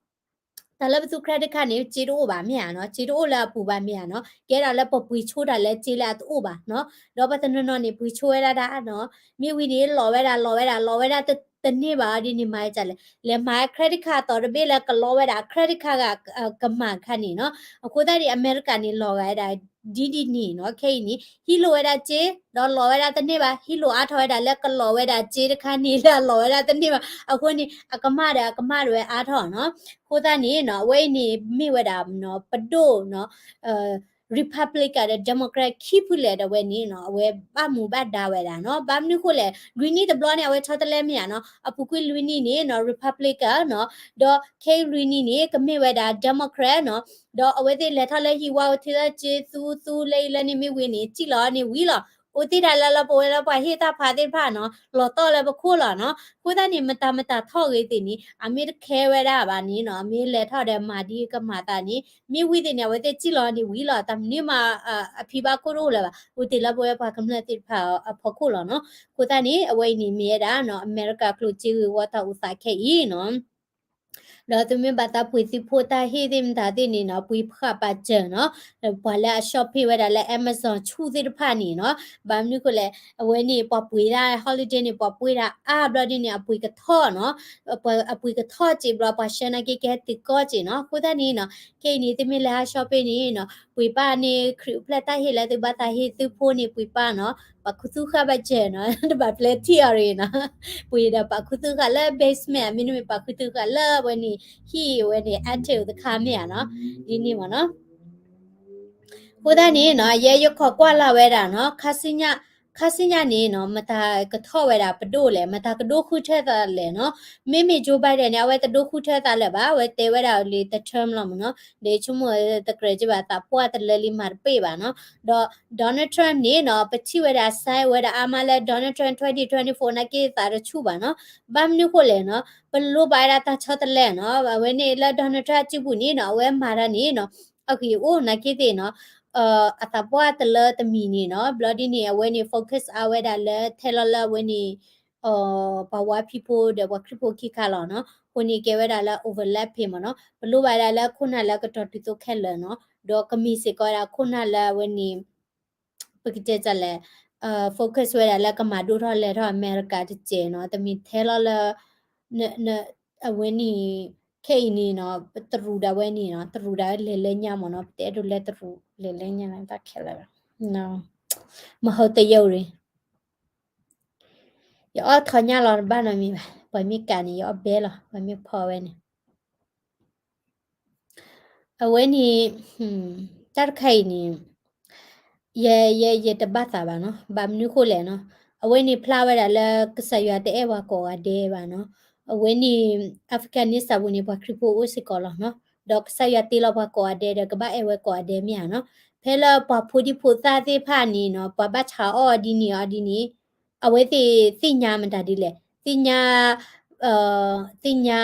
တၢ်လၢပသူ credit card န့ၣ် စ့တအိၣ်ဘၣ်မ့ၢ်ဧါနီၤ စ့တအိၣ်လၢအပူၤဘၣ်မ့ၢ်ဧါနီၤ ကဲဒၣ်လၢပပှ့ၤဆိတၢ်လၢစ့လၢအတအိၣ်ဘၣ်နီၤ ဒီးပှၤတနီၤနီၤန့ၣ် ပှ့ၤဆိဝဲဒၣ်တၢ်နီၤ မ့ၢ်ဝံၤန့ၣ် လီၤဝဲဒၣ် လီၤဝဲဒၣ် လီၤဝဲဒၣ်တန့ၢ်ဘၣ်အီၤဒ်န့ၣ် မၤဝဲဒ်လဲၣ် လဲၤမၤ credit card အသိးတဘ့ၣ်လၢကလီဝဲဒၣ် credit card ဂၤ ကမၤတခါန့ၣ်နီၤ အဃိသတးန့ၣ် အမဲရကၤန့ၣ် လီၤဂာ်ဝဲဒၣ် ဒ်ဒ်န့ၣ်နီၤ ခဲအံၤန့ၣ် ဟံးလိာ်ဝဲဒၣ်စ့ ဒီးလီၤဝဲဒၣ်တန့ၢ်ဘၣ် ဟံးလိာ်အါထီၣ်ဝဲဒၣ်လၢကလီၤဝဲဒၣ်စ့တခါန့ၣ် လၢအလီၤဝဲဒၣ်တန့ၢ်ဘၣ် အဃိန့ၣ် အကမၣ်ဒီးအကမၣ်တဝဲအါထီၣ်နီၤ အဃိသတးန့ၣ်နီၤ အဝဲအံၤန့ၣ်မ့ၢ်ဝဲဒၣ်နီၤ ပဒိၣ်နီၤ Republican ဒီး Democrat ခံဖုလဲၣ်ဒီးဝဲန့ၣ်နီၤ အဝဲဘၣ်မူဘၣ်ဒါဝဲဒၣ်နီၤ ဘၣ်မနုၤဃိလဲၣ် လွံၢ်နံၣ်တဘျီန့ၣ် အဝဲဆီတလဲမ့ၢ်ဧါနီၤ အပူၤကွံာ်လွံၢ်နံၣ်န့ၣ်နီၤ Republican နီၤ ဒီးခဲအံၤလွံၢ်နံၣ်န့ၣ် ကမ့ၢ်ဝဲဒၣ် Democrat နီၤ ဒီးအဝဲသ့ၣ်လဲၤထီၣ်လၢဟံၣ်ဝါအိၣ်ထုးထီၣ်စ့သူသူလၢအံၤလၢန့ၣ်မ့ၢ်ဝံၤန့ၣ် စံၣ်လီၤန့ၣ်ဝံၤလီၤ အိၣ်သ့ၣ်တၢ်လၢလၢပဝဲလၢပှၤဟ့ၣ်တၢ်ဖးသ့ၣ်တဖၣ်နီၤ လီၤတီၢ်လၢပခိၣ်လီၤနီၤ အဃိသတးန့ၣ် မတၤမတၤထီၣ်ဂ့ၤသ့ၣ်န့ၣ် အမ့ၢ်တခဲဝဲဒၣ်ဘၣ်န့ၣ်နီၤ အမ့ၢ်လဲၤထီၣ်ဒီးမၤဒ်ကမၤသးန့ၣ် မ့ၢ်ဝံၤသ့ၣ်န့ၣ် အဝဲသ့ၣ်စံၣ်လီၤန့ၣ်ဝံၤလီၤ တၢ်မနုၤမး အဖံဘၣ်ခိၣ်တအိၣ်လၢၤဘၣ် အိၣ်တ့ၢ်လၢပဝဲပှၤကမျၢၢ်သ့ၣ်တဖၣ်အဖီခိၣ်လီၤနီၤ အဃိသတးန့ၣ် အဝဲအံၤန့ၣ်မ့ၢ်ဝဲဒၣ်နီၤ အမဲရကၤကျိၣ်စ့ဂ့ၢ်ဝီတၢ်အိၣ်သးခဲအံၤနီၤ ဒီးသုမ့ၢ်ဘၣ်သးပှ့ၤသုဖိတၢ်ဟ့ၣ်သ့ၣ်မတၤသ့ၣ်န့ၣ်နီၤ ပှ့ၤဖးပာ်စၢၤနီၤ, ပှၤလၢအ shopping ဝဲဒၣ်လၢ Amazon ဆူၣ်သ့ၣ်တဖၣ်န့ၣ်နီၤ, ဘၣ်မနုၤဃိလဲၣ် အဝဲန့ၣ် ပှၤပှ့ၤတၢ် holiday န့ၣ် ပှၤပှ့ၤတၢ်အါဘျီဒ်န့ၣ် အပှ့ၤကထီၣ်နီၤ, အပှ့ၤကထီၣ်စ့ၢ်ဘျီ ပှၤဆှၢနာ်က့ကဟဲတုၤကီၢ်စ့ၢ်နီၤ, အဃိသတးန့ၣ်နီၤ ခဲအံၤန့ၣ် သုမ့ၢ်လဲၤဟး shopping န့ၣ်နီၤ ပှ့ၤပာ်န့ၣ် ခရံာ်အိၣ်ဖျဲၣ်တၢ်ဟ့ၣ်လၢသုဘၣ်သးဟ့ၣ်သုဖိန့ၣ် ပှ့ၤပာ်နီၤ, ပာ်ခူသူၣ်ဃာ်ဘၣ်စၢၤနီၤ, တဘၣ်ပျဲထံၣ်အီၤရ့ၤနီၤ, ပှ့ၤဒီးပာ်ခူသူၣ်ဃာ်လၢ basement မ့တမ့ၢ်ပာ်ခူသူၣ်ဃာ်လၢအဝဲန့ၣ် ဟံၣ်ဝဲန့ၣ် attic တခါမ့ၢ်ဧါနီၤ, ဒ်န့ၣ်မ့ၢ်နီၤ. အဃိသတးန့ၣ်နီၤ ယဲယခိးကွၢ်လၢ်ဝဲဒၣ်နီၤ ခါဆူညါန့ၣ်နီၤ မတၤကထီၣ်ဝဲဒၣ်ပဒိၣ်လဲၣ်, မတၤကဒိဃုထၢသးလဲၣ်နီၤ, မ့မ့ၢ် Joe Biden န့ၣ် အဝဲတဒိဃုထၢသးလၢၤဘၣ်, အဝဲတဲဝဲဒၣ်လံ တ term လီၤမ့ၢ်နီၤ, ဒီးဆိကမိၣ်တကြၢးက့ဘၣ် သးပှၢ်တလၢလံမၤတပ့ၢ်ဘၣ်နီၤ, ဒီး Donald Trump န့ၣ်နီၤ ပထံၣ်ဝဲဒၣ် sign ဝဲဒၣ်အါမးလၢ Donald Trump twenty twenty-four နာ်က့သးတဆူၣ်ဘၣ်နီၤ, ဘၣ်မနုၤဃိလဲၣ်နီၤ, ပလိၣ်ဘၣ်ဝဲဒၣ်တၢ်ဆီတလဲနီၤ, အဝဲန့ၣ်လၢ Donald Trump အစုပူၤန့ၣ်နီၤ အဝဲမၤတၢ်န့ၣ်နီၤ အဂ့ၢ်အိၣ်နာ်က့သ့ၣ်နီၤ အသးပှၢ်တလၢတမံၤန့ၣ်နီၤ, ဘျီဒ်န့ၣ် အဝဲန့ၣ် focus အါဝဲဒၣ်လၢ ထဲလီၤလၢအဝဲန့ၣ် ပှၤဝါဖံးဖိဒီးပှၤခရံာ်ဖိခံခါလီၤနီၤ, အဃိန့ၣ်ကဲဝဲဒၣ်လၢ overlapping မ့ၢ်နီၤ, ပလိၣ်ဘၣ်ဝဲဒၣ်လၢခိၣ်နၢ်လၢကတီၤတုၤသိးခဲလၢာ်နီၤ, ဒီးကမ့ၢ်စ့ၢ်ကီးဝဲဒၣ်ခိၣ်နၢ်လၢအဝဲန့ၣ် ပကတဲဒ်လဲၣ် focus ဝဲဒၣ်လၢကမၤဒိၣ်ထီၣ်လဲၤထီၣ်အမဲရကၤတစဲးနီၤ, တမ့ၢ်ထဲလီၤလၢ အဝဲန့ၣ် ခဲအံၤန့ၣ်နီၤ တရူးဒၣ်ဝဲန့ၣ်နီၤ, တရူးဒၣ်ဝဲလဲၤလၢညါမ့ၢ်နီၤ, ပတအဲၣ်ဒိးလၢတရူးလဲၤလၢညါတၢ်ခဲလၢာ်ဘၣ်, မဟါတယုၢ်ရ့ၣ် ယအီၣ်ထီၣ်ညၣ်လီၤတဘၣ်နီတမံၤဘၣ်, ပှၤမ့ၢ်ကးန့ၣ် ယအီၣ်ဘဲလီၤ, ပှၤမ့ၢ်ဖီဝဲန့ၣ် အဝဲန့ၣ် တၢ်တခါအံၤန့ၣ် ယ ယ ယတဘၣ်သးဘၣ်နီၤ, ဘၣ်မနုၤဃိလဲၣ်နီၤ, အဝဲန့ၣ်ဖျါဝဲဒၣ်လၢကစၢ်ယွၤတအဲၣ်ပှၤကိးဂၤဒဲးဘၣ်နီၤ, အဝဲန့ၣ် Afghanistan ပူၤန့ၣ် ပှၤခရံာ်ဖိအိၣ်စ့ၢ်ကီးလီၤနီၤ, ဒီးကစၢ်ယွၤတ့လီၤပှၤကိးဂၤဒဲးဒီး ကဘၣ်အဲၣ်ဝဲကိးဂၤဒဲးမ့ၢ်ဧါနီၤ, ဖဲလၢပှၤဖိဒံဖိသၣ်သ့ၣ်တဖၣ်န့ၣ်နီၤ ပှၤဘၣ်ဆးအီၣ်ဒ်န့ၣ်အီၤဒ်န့ၣ် အဝဲသ့ၣ်သ့ၣ်ညါမတၤဒ်လဲၣ်, သ့ၣ်ညါ သ့ၣ်ညါ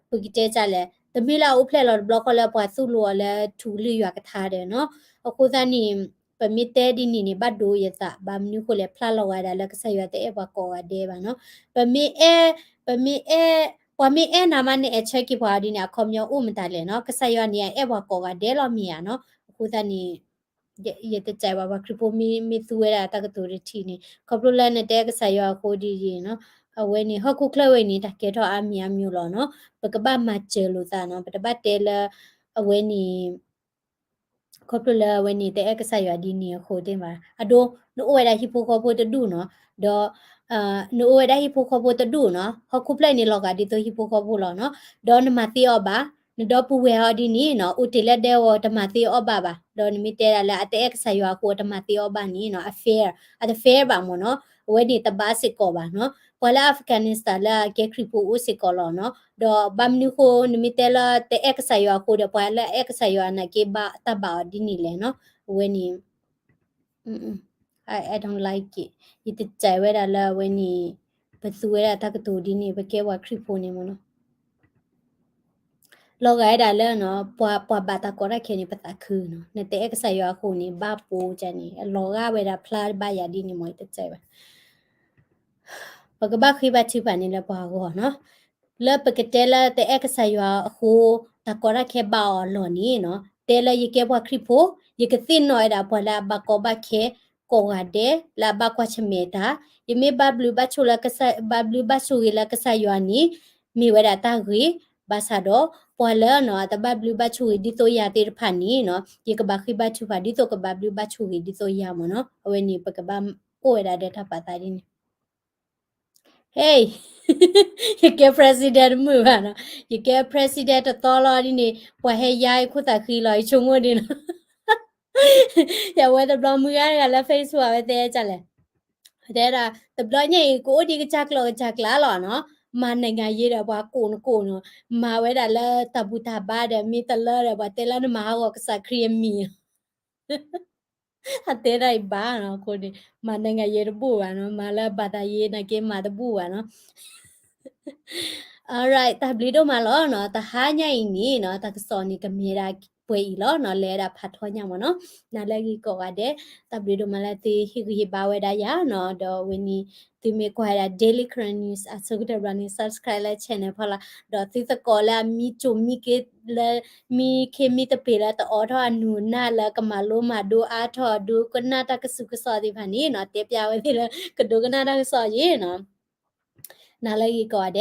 ပကတဲဒ်လဲၣ်, တမ့ၢ်လၢအအိၣ်ဖျဲၣ်လီၤတဘျီဃီလၢပှၤသိၣ်လိအီၤလၢထူကလုၢ်ယွၤကထါဒီးနီၤ, အဃိသတးန့ၣ် ပမ့ၢ်တဲဒ်န့ၣ်န့ၣ် ဘၣ်ဒိယသး, ဘၣ်မနုၤဃိလဲၣ် ဖျါလီၤဂာ်ဒၣ်လၢကစၢ်ယွၤတအဲၣ်ပှၤကိးဂၤဒဲးဘၣ်နီၤ, ပမ့ၢ်အဲၣ် ပမ့ၢ်အဲၣ် ပှၤမ့ၢ်အဲၣ်နၤမးန့ၣ် အဲၣ်ဆၢက့ၤပှၤအီၤဒ်န့ၣ် အခီပညီအိၣ်မတၤလဲၣ်နီၤ, ကစၢ်ယွၤန့ၣ် အအဲၣ်ပှၤကိးဂၤဒဲးလီၤမ့ၢ်ဧါနီၤ, အဃိသတးန့ၣ် ယတစဲးဘၣ် ပှၤခရံာ်ဖိမ့ၢ်သူဝဲဒၣ်တၢ်ကတိၤတထံၣ်န့ၣ် ခီဖျိလၢနတအဲၣ်ကစၢ်ယွၤအဃိဒ်အံၤနီၤ, အဝဲန့ၣ် ဟီၣ်ခိၣ်ချၢဝဲအံၤန့ၣ် တၢ်ကဲထီၣ်အါမံၤအါမံၤလီၤနီၤ, ပကဘၣ်မၤစၢၤလိာ်သးနီၤ, ပတဘၣ်တဲလၢ အဝဲန့ၣ် ခီဖျိလၢအဝဲန့ၣ် တအဲၣ်ကစၢ်ယွၤဒ်န့ၣ်အဃိသ့ၣ်ဘၣ်, အဒိ နအိၣ်ဝဲဒၣ်ဟံၣ်ဖိဃီဖိတဒူၣ်နီၤ, ဒီး နအိၣ်ဝဲဒၣ်ဟံၣ်ဖိဃီဖိတဒူၣ်နီၤ, ဟီၣ်ခိၣ်ဖျၢၣ်န့ၣ် လီၤဂာ်ဒ်သိးဟံၣ်ဖိဃီဖိလီၤနီၤ, ဒီးနမၤသ့အီၤဘၣ်, နဒီပုၢ်ဝဲၢ်အီၤဒ်န့ၣ်နီၤ, အိၣ်တ့ၢ်လၢဒဲဝီၤ တမၤသ့အီၤဘၣ်ဘၣ်, ဒီးနမ့ၢ်တဲဒၣ်လၢအတအဲၣ်ကစၢ်ယွၤအဃိ တမၤသ့အီၤဘၣ်န့ၣ်နီၤ, အ fair အတ fair ဘၣ်မ့ၢ်နီၤ, အဝဲန့ၣ်တဘၣ်စ့ၢ်ကီးဘၣ်နီၤ, ပှၤလၢ Afghanistan လၢအကဲခရံာ်ဖိအိၣ်စ့ၢ်ကီးလီၤနီၤ, ဒီးဘၣ်မနုၤဃိ နမ့ၢ်တဲလၢတအဲၣ်ကစၢ်ယွၤအဃိဒီး ပှၤလၢအအဲၣ်ကစၢ်ယွၤနာ်က့ဘၣ်တၢ်ဘၣ်အီၤဒ်န့ၣ်လဲၣ်နီၤ, အဝဲန့ၣ် I, I don't like it. ယတစဲးဝဲဒၣ်လၢအဝဲန့ၣ် ပသူဝဲဒၣ်တၢ်ကတိၤဒ်န့ၣ် ပကဲပှၤခရံာ်ဖိန့ၣ်မ့ၢ်နီၤ. လီၤဂာ်ဝဲဒၣ်လၢနီၤ ပှၤ ပှၤဘၣ်တၢ်ကီတၢ်ခဲန့ၣ် ပသးခုနီၤ. နတအဲၣ်ကစၢ်ယွၤအဃိန့ၣ် ဘၣ်ပိာ်ကန့ၣ် လီၤဂာ်ဝဲဒၣ်ဖျါဘၣ်ယၤဒ်န့ၣ်မ့ၢ် ယတစဲးဘၣ်. ပကဘၣ်ဃ့ဘါထုကဖၣ်န့ၣ်လၢပှၤအဂီၢ်နီၤ. လၢပကတဲလၢတအဲၣ်ကစၢ်ယွၤအဃိ တၢ်ကီတၢ်ခဲဘၣ်အီၤအလီၢ်န့ၣ်နီၤ, တဲလၢယကဲပှၤခရံာ်ဖိ, ယကသ့ၣ်နီၣ်ဝဲဒၣ်ပှၤလၢအဘၣ်ကီဘၣ်ခဲကိးဂၤဒဲး လၢအဘၣ်ကွၢ်ဆၢၣ်မဲာ်တၢ်, ယမ့ၢ်ဘၣ်ဘျုးဘၣ်ဆိၣ်လၢကစၢ်, ဘၣ်ဘျုးဘၣ်ဆိၣ်ဂ့ၤလၢကစၢ်ယွၤန့ၣ် မ့ၢ်ဝဲဒၣ်တၢ်ဂ့ၤ, ဘၣ်ဆၣ်ဒီး ပှၤလၢနီၤ အတဘၣ်ဘျုးဘၣ်ဆိၣ်ဂ့ၤဒ်သိးယၤသ့ၣ်တဖၣ်န့ၣ်နီၤ, ယကဘၣ်ဃ့ဘါထုကဖၣ်ဒ်သိးကဘၣ်ဘျုးဘၣ်ဆိၣ်ဂ့ၤဒ်သိးယၤမ့ၢ်နီၤ. အဝဲန့ၣ် ပကဘၣ်အိၣ်ဝဲဒၣ်ဒီးတၢ်ပာ်သးဒ်န့ၣ်. ဟဲ, ယကဲ president တမုာ်ဘၣ်နီၤ, ယကဲ president တသီလီၤဒ်န့ၣ် ပှၤဟဲယါယခိၣ်သးဃံလီၤ ယဆိကမိၣ်ဒ်နီၤ. ယဝဲတဘျီမုၢ်ဂၤတဂၤလၢ Facebook အဝဲတဲဒ်လဲၣ်, တဲဒၣ် တဘျီညါအံၤ ကအိၣ်ဒံးကစၢ်ကျိာ်ကစၢ်ကျါလီၤနီၤ, မၤနဂၤယ့ဒီးပှၤကိးနကိးနီၤ, မၤဝဲဒၣ်လၢတၢ်ဘူၣ်တၢ်ဘါဒီး မ့ၢ်တလၢဒီး ပှၤတဲလၢနမၤဟးဂီၤကစၢ်ခရံာ်အမံၤ အတဲဒၣ်အံၤဘၣ်နီၤ, အဃိန့ၣ် မၤနဂၤယ့တဘူၣ်ဘၣ်နီၤ, မၤလၢဘၣ်သးယ့နာ်က့မၤတဘူၣ်ဘၣ်နီၤ. Alright, တၢ်ဘျုးဒိၣ်မးလီၤနီၤ, တဟါညါအံၤန့ၣ်နီၤ, တၢ်ကစီၣ်န့ၣ်ကမ့ၢ်ဒၣ်ပှဲၤအံၤလီၤနီၤ, လဲၤဒၣ်ဖးထီညါမ့ၢ်နီၤ, နၤလၢအဂ့ၤကိးဂၤဒဲး, တၢ်ဘျုးဒိၣ်မးလၢသုဟ့ၣ်ဂံၢ်ဟ့ၣ်ဘါဝဲဒၣ်ယၤနီၤ, ဒီးဝဲန့ၣ် သုမ့ၢ်ကွၢ်ဝဲဒၣ် Daily Karen News အဆိကတၢၢ်ဘျီန့ၣ် subscribe လၢ channel ဖီလာ်, ဒီးသုသကိးလၢအမံကၠိၣ်မံက့လၢ မံခ့မံတပ့ၤလၢတအိးထီၣ်အနူၢ်နၢ်လၢကမၤလိမၤဒိအါထီၣ်ဒိကနၣ်တၢ်ကစူၢ်ကစီၣ်သ့ၣ်တဖၣ်န့ၣ်နီၤ, တဲပျးဝဲသ့ၣ်လၢကဒိကနၣ်တၢ်ကစီၣ်ယ့ၣ်နီၤ, နၤလၢဂ့ၤကိးဂၤဒဲး.